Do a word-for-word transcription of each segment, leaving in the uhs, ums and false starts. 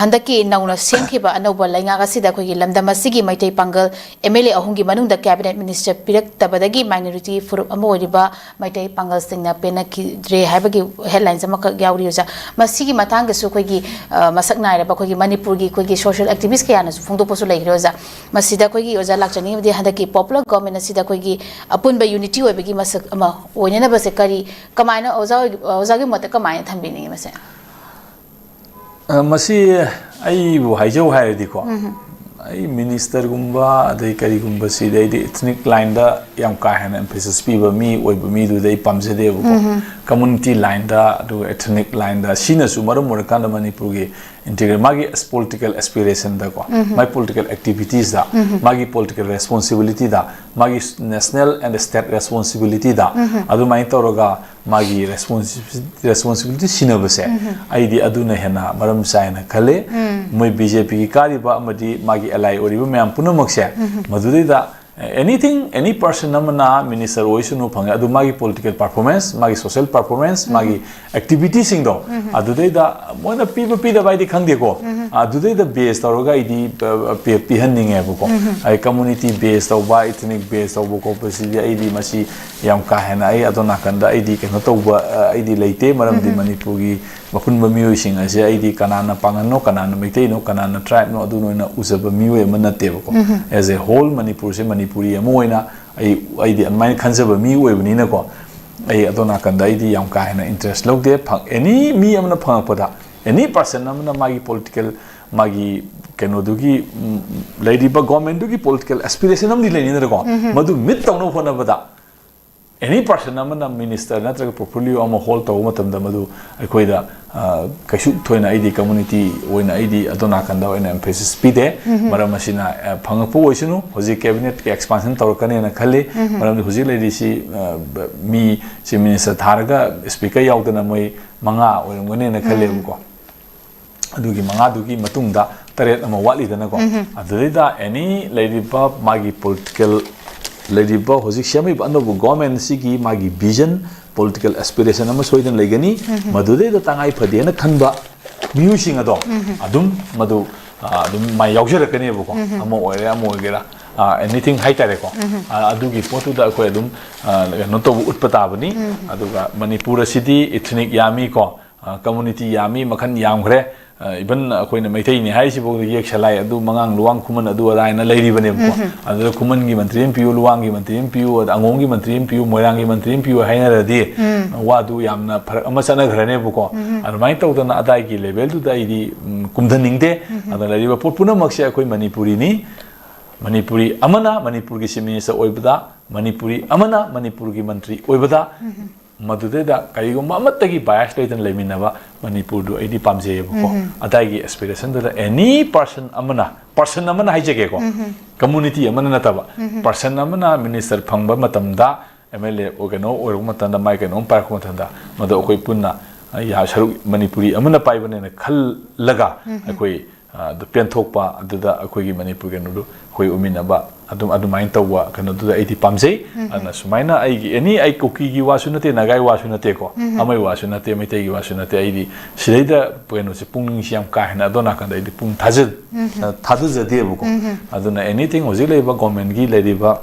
ꯍꯟꯗꯛꯀꯤ ꯅꯧꯅ ꯁꯦꯝꯈꯤꯕ ꯑꯅꯧꯕ ꯂꯩꯉꯥꯛ ꯑꯁꯤꯗ ꯑꯩꯈꯣꯏꯒꯤ ꯂꯝꯗꯝ ꯑꯁꯤꯒꯤ ꯃꯩꯇꯩ ꯄꯥꯡꯒꯜ M L A ꯑꯍꯨꯝꯒꯤ ꯃꯅꯨꯡꯗ cabinet minister ꯄꯤꯔꯛꯇꯕꯗꯒꯤ minority ꯐꯨꯔꯨꯞ ꯑꯃ ꯑꯣꯏꯔꯤꯕ ꯃꯩꯇꯩ ꯄꯥꯡꯒꯜꯁꯤꯡꯅ ꯄꯦꯟꯅꯈꯤꯗ꯭ꯔꯦ ꯍꯥꯏꯕꯒꯤ headlines ꯑꯃꯈꯛ ꯌꯥꯎꯔꯤ ꯑꯣꯖꯥ꯫ ꯃꯁꯤꯒꯤ ꯃꯇꯥꯡꯗꯁꯨ ꯑꯩꯈꯣꯏꯒꯤ, ꯑ, ꯃꯁꯛ ꯅꯥꯏꯔꯕ ꯑꯩꯈꯣꯏꯒꯤ ꯃꯅꯤꯄꯨꯔꯒꯤ ꯑꯩꯈꯣꯏꯒꯤ social activist ꯀꯌꯥꯅꯁꯨ ꯐꯣꯡꯗꯣꯛꯄꯁꯨ ꯂꯩꯈ꯭ꯔꯦ ꯑꯣꯖꯥ꯫ ꯃꯁꯤꯗ ꯑꯩꯈꯣꯏꯒꯤ ꯑꯣꯖꯥ ꯂꯥꯛꯆꯅꯤꯡꯉꯤꯕꯗꯤ ꯍꯟꯗꯛꯀꯤ popular government ꯑꯁꯤꯗ ꯑꯩꯈꯣꯏꯒꯤ ꯑꯄꯨꯟꯕ unity ꯑꯣꯏꯕꯒꯤ ꯃꯁꯛ ꯑꯃ ꯑꯣꯏꯅꯅꯕꯁꯦ ꯀꯔꯤ, ꯀꯃꯥꯏꯅ ꯑꯣꯖꯥ ꯑꯣꯏ-, ꯑꯣꯖꯥꯒꯤ ꯃꯣꯠꯇ ꯀꯃꯥꯏꯅ ꯊꯝꯕꯤꯅꯤꯡꯉꯤ ꯃꯁꯦ? ꯑ, ꯃꯁꯤ ꯑꯩꯕꯨ ꯍꯥꯏꯖꯧ ꯍꯥꯏꯔꯗꯤꯀꯣ, ꯑꯩ ministerꯒꯨꯝꯕ ꯑꯗꯩ ꯀꯔꯤꯒꯨꯝꯕꯁꯤꯗꯤ ꯑꯩꯗꯤ ethnic lineꯗ ꯌꯥꯝ ꯀꯥ ꯍꯦꯟꯅ emphasis ꯄꯤꯕ ꯃꯤ ꯑꯣꯏꯕ ꯃꯤꯗꯨꯗꯤ ꯑꯩ ꯄꯥꯝꯖꯗꯦꯕꯀꯣ꯫ Community lineꯗ, ꯑꯗꯨꯒ ethnic lineꯗ, ꯁꯤꯅꯁꯨ ꯃꯔꯝ ꯑꯣꯏꯔꯀꯥꯟꯗ ꯃꯅꯤꯄꯨꯔꯒꯤ integral, ꯃꯥꯒꯤ political aspirationꯗꯀꯣ, ꯃꯥꯒꯤ political activitiesꯗ, ꯃꯥꯒꯤ political responsibilityꯗ, ꯃꯥꯒꯤ national and state responsibilityꯗ, ꯑꯗꯨꯃꯥꯏꯅ ꯇꯧꯔꯒ ꯃꯥꯒꯤ responsi-, responsibility ꯁꯤꯟꯅꯕꯁꯦ, ꯑꯩꯗꯤ ꯑꯗꯨꯅ ꯍꯦꯟꯅ ꯃꯔꯝ ꯆꯥꯏꯅ ꯈꯜꯂꯦ꯫ ꯃꯣꯏ BJPꯒꯤ ꯀꯥꯔꯤꯕ ꯑꯃꯗꯤ ꯃꯥꯒꯤ ally ꯑꯣꯏꯔꯤꯕ ꯃꯌꯥꯝ ꯄꯨꯝꯅꯃꯛꯁꯦ, ꯃꯗꯨꯗꯩꯗ anything, any person ꯑꯃꯅ minister ꯑꯣꯏꯁꯅꯨ ꯐꯪꯉꯦ, ꯑꯗꯨ ꯃꯥꯒꯤ political performance, ꯃꯥꯒꯤ social performance, ꯃꯥꯒꯤ activityꯁꯤꯡꯗꯣ, ꯑꯗꯨꯗꯩꯗ ꯃꯣꯏꯅ ꯄꯤꯕ ꯄꯤꯗꯕ ꯍꯥꯏꯗꯤ ꯈꯪꯗꯦꯀꯣ, ꯑꯗꯨꯗꯩꯗ base ꯇꯧꯔꯒ ꯑꯩꯗꯤ, ꯑ, ꯄꯤ-, ꯄꯤꯍꯟꯅꯤꯡꯉꯦꯕꯀꯣ꯫ ꯑꯩ community base ꯇꯧꯕ, ethnic base ꯇꯧꯕ ꯈꯣꯠꯄꯁꯤꯗꯤ ꯑꯩꯗꯤ ꯃꯁꯤ ꯌꯥꯝ ꯀꯥ ꯍꯦꯟꯅ ꯑꯩ ꯑꯗꯣ ꯅꯥꯀꯟꯗ ꯑꯩꯗꯤ ꯀꯩꯅꯣ ꯇꯧꯕ, ꯑ, ꯑꯩꯗꯤ ꯂꯩꯇꯦ꯫ ꯃꯔꯝꯗꯤ ꯃꯅꯤꯄꯨꯔꯒꯤ ꯑꯄꯨꯟꯕ ꯃꯤꯑꯣꯏꯁꯤꯡ ꯑꯁꯦ ꯑꯩꯗꯤ ꯀꯅꯥꯅ ꯄꯥꯡꯒꯜꯅꯣ, ꯀꯅꯥꯅ ꯃꯩꯇꯩꯅꯣ, ꯀꯅꯥꯅ tribeꯅꯣ, ꯑꯗꯨꯅ ꯑꯣꯏꯅ ꯎꯖꯕ ꯃꯤꯑꯣꯏ ꯑꯃ ꯅꯠꯇꯦꯕꯀꯣ꯫ As a whole ꯃꯅꯤꯄꯨꯔꯁꯦ ꯃꯅꯤꯄꯨꯔꯤ ꯑꯃ ꯑꯣꯏꯅ ꯑꯩ, ꯑꯩꯗꯤ ꯑꯗꯨꯃꯥꯏꯅ ꯈꯟꯖꯕ ꯃꯤ ꯑꯣꯏꯕꯅꯤꯅꯀꯣ, ꯑꯩ ꯑꯗꯣ ꯅꯥꯀꯟꯗ ꯑꯩꯗꯤ ꯌꯥꯝ ꯀꯥ ꯍꯦꯟꯅ interest ꯂꯧꯗꯦ꯫ ꯐꯪ-, any ꯃꯤ ꯑꯃꯅ ꯐꯪꯉꯛꯄꯗ, any person ꯑꯃꯅ ꯃꯥꯒꯤ political, ꯃꯥꯒꯤ ꯀꯩꯅꯣꯗꯨꯒꯤ, ꯎꯝ, ꯂꯩꯔꯤꯕ governmentꯗꯨꯒꯤ political aspiration ꯑꯃꯗꯤ ꯂꯩꯅꯤꯗꯅꯀꯣ, ꯃꯗꯨ meet ꯇꯧꯅꯕ ꯍꯣꯠꯅꯕꯗ any person ꯑꯃꯅ minister ꯅꯠꯇ꯭ꯔꯒ portfolio ꯑꯃ hold ꯇꯧꯕ ꯃꯇꯝꯗ ꯃꯗꯨ ꯑꯩꯈꯣꯏꯗ, ꯑ, ꯀꯩꯁꯨ ꯊꯣꯏꯅ ꯑꯩꯗꯤ community ꯑꯣꯏꯅ ꯑꯩꯗꯤ ꯑꯗꯣ ꯅꯥꯀꯟꯗ ꯑꯣꯏꯅ emphasis ꯄꯤꯗꯦ꯫ ꯃꯔꯝ ꯑꯁꯤꯅ, ꯑ, ꯐꯪꯉꯛꯄ ꯑꯣꯏꯁꯅꯨ, ꯍꯧꯖꯤꯛ cabinetꯀꯤ expansion ꯇꯧꯔꯛꯀꯅꯦꯅ ꯈꯜꯂꯤ꯫ ꯃꯔꯝꯗꯤ ꯍꯧꯖꯤꯛ ꯂꯩꯔꯤꯁꯤ, ꯑ, ꯕ-, ꯃꯤ chief minister ꯊꯥꯔꯒ speaker ꯌꯥꯎꯗꯅ ꯃꯣꯏ ꯃꯉꯥ ꯑꯣꯏꯔꯝꯒꯅꯦꯅ ꯈꯜꯂꯦꯕꯀꯣ꯫ ꯑꯗꯨꯒꯤ ꯃꯉꯥꯗꯨꯒꯤ ꯃꯇꯨꯡꯗ ꯇꯔꯦꯠ ꯑꯃ ꯋꯥꯠꯂꯤꯗꯅꯀꯣ꯫ ꯑꯗꯨꯗꯩꯗ any ꯂꯩꯔꯤꯕ ꯃꯥꯒꯤ political, ꯂꯩꯔꯤꯕ ꯍꯧꯖꯤꯛ ꯁꯦꯝꯃꯤꯕ ꯑꯅꯧꯕ governmentꯁꯤꯒꯤ ꯃꯥꯒꯤ vision, political aspiration ꯑꯃ ꯁꯣꯏꯗꯅ ꯂꯩꯒꯅꯤ꯫ ꯃꯗꯨꯗꯩꯗ ꯇꯉꯥꯏ ꯐꯗꯦꯅ ꯈꯟꯕ ꯃꯤꯑꯣꯏꯁꯤꯡ ꯑꯗꯣ ꯑꯗꯨꯝ ꯃꯗꯨ ꯑ, ꯑꯗꯨꯝ ꯃꯥꯏ ꯌꯥꯎꯖꯔꯛꯀꯅꯦꯕꯀꯣ꯫ ꯑꯃ ꯑꯣꯏꯔꯦ, ꯑꯃ ꯑꯣꯏꯒꯦꯔꯥ, ꯑꯦꯅꯤꯊꯤꯡ ꯍꯥꯏꯇꯥꯔꯦꯀꯣ꯫ ꯑ, ꯑꯗꯨꯒꯤ ꯄꯣꯠꯇꯨꯗ ꯑꯩꯈꯣꯏ ꯑꯗꯨꯝ ꯑ, ꯀꯩꯅꯣ ꯇꯧꯕ ꯎꯠꯄ ꯇꯥꯕꯅꯤ꯫ ꯑꯗꯨꯒ ꯃꯅꯤꯄꯨꯔ ꯑꯁꯤꯗꯤ ꯏꯊꯅꯤꯛ ꯌꯥꯝꯃꯤꯀꯣ, ꯀꯝꯃꯨꯅꯤꯇꯤ ꯌꯥꯝꯃꯤ, ꯃꯈꯜ ꯌꯥꯝꯈ꯭ꯔꯦ꯫ ꯏꯚꯟ ꯑꯩꯈꯣꯏꯅ ꯃꯩꯇꯩꯅꯤ ꯍꯥꯏꯔꯤꯁꯤꯐꯥꯎꯗ ꯌꯦꯛ ꯁꯂꯥꯏ ꯑꯗꯨ, ꯃꯉꯥꯡ ꯂꯨꯋꯥꯡ ꯈꯨꯃꯟ ꯑꯗꯨ ꯑꯗꯥꯏꯅ ꯂꯩꯔꯤꯕꯅꯦꯕꯀꯣ꯫ ꯑꯗꯨꯗ ꯈꯨꯃꯟꯒꯤ ꯃꯟꯇ꯭ꯔꯤ ꯑꯃ ꯄꯤꯌꯨ, ꯂꯨꯋꯥꯡꯒꯤ ꯃꯟꯇ꯭ꯔꯤ ꯑꯃ ꯄꯤꯌꯨ, ꯑꯗ ꯑꯉꯣꯝꯒꯤ ꯃꯟꯇ꯭ꯔꯤ ꯑꯃ ꯄꯤꯌꯨ, ꯃꯣꯏꯔꯥꯡꯒꯤ ꯃꯟꯇ꯭ꯔꯤ ꯑꯃ ꯄꯤꯌꯨ ꯍꯥꯏꯅꯔꯗꯤ ꯋꯥꯗꯨ ꯌꯥꯝꯅ ꯐꯔꯛ ꯑꯃ ꯆꯠꯅꯈ꯭ꯔꯅꯦꯕꯀꯣ꯫ ꯑꯗꯨꯃꯥꯏꯅ ꯇꯧꯗꯅ ꯑꯗꯥꯏꯒꯤ ꯂꯦꯚꯦꯜꯗꯨꯗ ꯑꯩꯗꯤ ꯎꯝ, ꯀꯨꯝꯊꯅꯤꯡꯗꯦ꯫ ꯑꯗꯨꯅ ꯂꯩꯔꯤꯕ ꯄꯣꯠ ꯄꯨꯝꯅꯃꯛꯁꯦ ꯑꯩꯈꯣꯏ ꯃꯅꯤꯄꯨꯔꯤꯅꯤ꯫ ꯃꯅꯤꯄꯨꯔꯤ ꯑꯃꯅ ꯃꯅꯤꯄꯨꯔꯒꯤ ꯆꯤꯐ ꯃꯤꯅꯤꯁꯇꯔ ꯑꯣꯏꯕꯗ, ꯃꯅꯤꯄꯨꯔꯤ ꯑꯃꯅ ꯃꯅꯤꯄꯨꯔꯒꯤ ꯃꯟꯇ꯭ꯔꯤ ꯑꯣꯏꯕꯗ, ꯃꯗꯨꯗꯩꯗ ꯀꯔꯤꯒꯨꯝꯕ ꯑꯃꯠꯇꯒꯤ ꯕꯥꯏꯁ ꯂꯩꯇꯅ ꯂꯩꯃꯤꯟꯅꯕ ꯃꯅꯤꯄꯨꯔꯗꯨ ꯑꯩꯗꯤ ꯄꯥꯝꯖꯩꯌꯦꯕꯀꯣ꯫ ꯑꯗꯥꯏꯒꯤ ꯑꯦꯁꯄꯤꯔꯦꯁꯟꯗꯨꯗ ꯑꯦꯅꯤ ꯄꯥꯔꯁꯟ ꯑꯃꯅ, ꯄꯥꯔꯁꯟ ꯑꯃꯅ ꯍꯥꯏꯖꯒꯦꯀꯣ, ꯀꯝꯃꯨꯅꯤꯇꯤ ꯑꯃꯅ ꯅꯠꯇꯕ, ꯄꯥꯔꯁꯟ ꯑꯃꯅ ꯃꯤꯅꯤꯁꯇꯔ ꯐꯪꯕ ꯃꯇꯝꯗ, ꯑꯦꯝ ꯑꯦꯜ ꯑꯦ ꯀꯩꯅꯣ ꯑꯣꯏꯔꯛꯄ ꯃꯇꯝꯗ, ꯃꯥꯏ ꯀꯩꯅꯣꯝ ꯄꯥꯏꯔꯛꯄ ꯃꯇꯝꯗ, ꯃꯗꯨ ꯑꯩꯈꯣꯏ ꯄꯨꯟꯅ ꯑ, ꯌꯥ-, ꯁꯔꯨꯛ ꯃꯅꯤꯄꯨꯔꯤ ꯑꯃꯅ ꯄꯥꯏꯕꯅꯦꯅ ꯈꯜꯂꯒ ꯑꯩꯈꯣꯏ ꯑ, ꯑꯗꯨ ꯄꯦꯟꯊꯣꯛꯄ, ꯑꯗꯨꯗ ꯑꯩꯈꯣꯏꯒꯤ ꯃꯅꯤꯄꯨꯔ ꯀꯩꯅꯣꯗꯨ ꯑꯩꯈꯣꯏ ꯎꯃꯤꯟꯅꯕ, ꯑꯗꯨꯝ ꯑꯗꯨꯃꯥꯏꯅ ꯇꯧꯕ ꯀꯩꯅꯣꯗꯨꯗ ꯑꯩꯗꯤ ꯄꯥꯝꯖꯩ꯫ ꯑꯗꯨꯅ ꯁꯨꯃꯥꯏꯅ ꯑꯩꯒꯤ ꯑꯦꯅꯤ, ꯑꯩ ꯀꯨꯀꯤꯒꯤ ꯋꯥꯁꯨ ꯅꯠꯇꯦ, ꯅꯥꯒꯥꯏ ꯋꯥꯁꯨ ꯅꯠꯇꯦꯀꯣ, ꯑꯃꯒꯤ ꯋꯥꯁꯨ ꯅꯠꯇꯦ, ꯃꯩꯇꯩꯒꯤ ꯋꯥꯁꯨ ꯅꯠꯇꯦ, ꯑꯩꯗꯤ ꯁꯤꯗꯩꯗ ꯀꯩꯅꯣꯁꯦ, ꯄꯨꯛꯅꯤꯡꯁꯤ ꯌꯥꯝ ꯀꯥ ꯍꯦꯟꯅ ꯑꯗꯣ ꯅꯥꯀꯟꯗ ꯑꯩꯗꯤ ꯄꯨꯛꯅꯤꯡ ꯊꯥꯖ-, ꯑ, ꯊꯥꯗꯖꯗꯦꯕꯀꯣ꯫ ꯑꯗꯨꯅ ꯑꯦꯅꯤꯊꯤꯡ ꯍꯧꯖꯤꯛ ꯂꯩꯔꯤꯕ ꯒꯣꯔꯃꯦꯟꯒꯤ ꯂꯩꯔꯤꯕ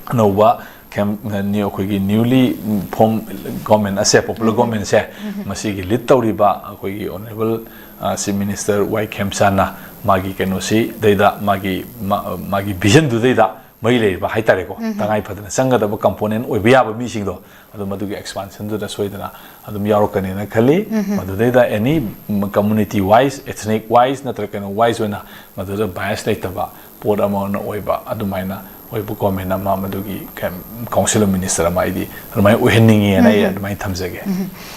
ꯑꯅꯧꯕ ꯈꯦꯝ-, ꯅ꯭ꯌꯨ-, ꯑꯩꯈꯣꯏꯒꯤ ꯅ꯭ꯌꯨꯂꯤ ꯐꯣꯝ ꯒꯣꯔꯃꯦꯟ ꯑꯁꯦ, ꯄꯣꯄꯨꯂꯔ ꯒꯣꯔꯃꯦꯟꯁꯦ, ꯃꯁꯤꯒꯤ ꯂꯤꯗ ꯇꯧꯔꯤꯕ ꯑꯩꯈꯣꯏꯒꯤ ꯑꯣꯅꯔꯦꯕꯜ, ꯑ, ꯆꯤꯐ ꯃꯤꯅꯤꯁꯇꯔ ꯋꯥꯏ ꯈꯦꯝꯆꯥꯟꯅ ꯃꯥꯒꯤ ꯀꯩꯅꯣꯁꯤꯗꯩꯗ, ꯃꯥꯒꯤ, ꯃꯥ-, ꯃꯥꯒꯤ ꯚꯤꯖꯟꯗꯨꯗꯩꯗ ꯃꯔꯤ ꯂꯩꯔꯤꯕ ꯍꯥꯏꯇꯥꯔꯦꯀꯣ, ꯇꯉꯥꯏ ꯐꯗꯅ ꯆꯪꯒꯗꯕ ꯀꯝꯄꯣꯅꯦꯟ ꯑꯣꯏꯕ ꯌꯥꯕ ꯃꯤꯁꯤꯡꯗꯣ, ꯑꯗꯨ ꯃꯗꯨꯒꯤ ꯑꯦꯛꯁꯄꯥꯟꯁꯟꯗꯨꯗ ꯁꯣꯏꯗꯅ ꯑꯗꯨꯝ ꯌꯥꯎꯔꯛꯀꯅꯦꯅ ꯈꯜꯂꯤ꯫ ꯃꯗꯨꯗꯩꯗ ꯑꯦꯅꯤ ꯀꯝꯃꯨꯅꯤꯇꯤ ꯋꯥꯏꯁ, ꯏꯊꯅꯤꯛ ꯋꯥꯏꯁ ꯅꯠꯇ꯭ꯔꯒ ꯀꯩꯅꯣ ꯋꯥꯏꯁ ꯑꯣꯏꯅ ꯃꯗꯨꯗ ꯕꯥꯏꯁ ꯂꯩꯇꯕ ꯄꯣꯠ ꯑꯃ ꯑꯣꯏꯅ ꯑꯣꯏꯕ, ꯑꯗꯨꯃꯥꯏꯅ ꯑꯣꯏꯕ ꯒꯣꯔꯃꯦꯟ ꯑꯃ, ꯃꯗꯨꯒꯤ ꯀꯩ-, ꯀꯥꯎꯟꯁꯤꯜ ꯑꯣꯐ ꯃꯤꯅꯤꯁꯇꯔ ꯑꯃ ꯑꯩꯗꯤ ꯑꯗꯨꯃꯥꯏꯅ ꯑꯣꯏꯍꯟꯅꯤꯡꯉꯦꯅ ꯑꯩ ꯑꯗꯨꯃꯥꯏꯅ ꯊꯝꯖꯒꯦ꯫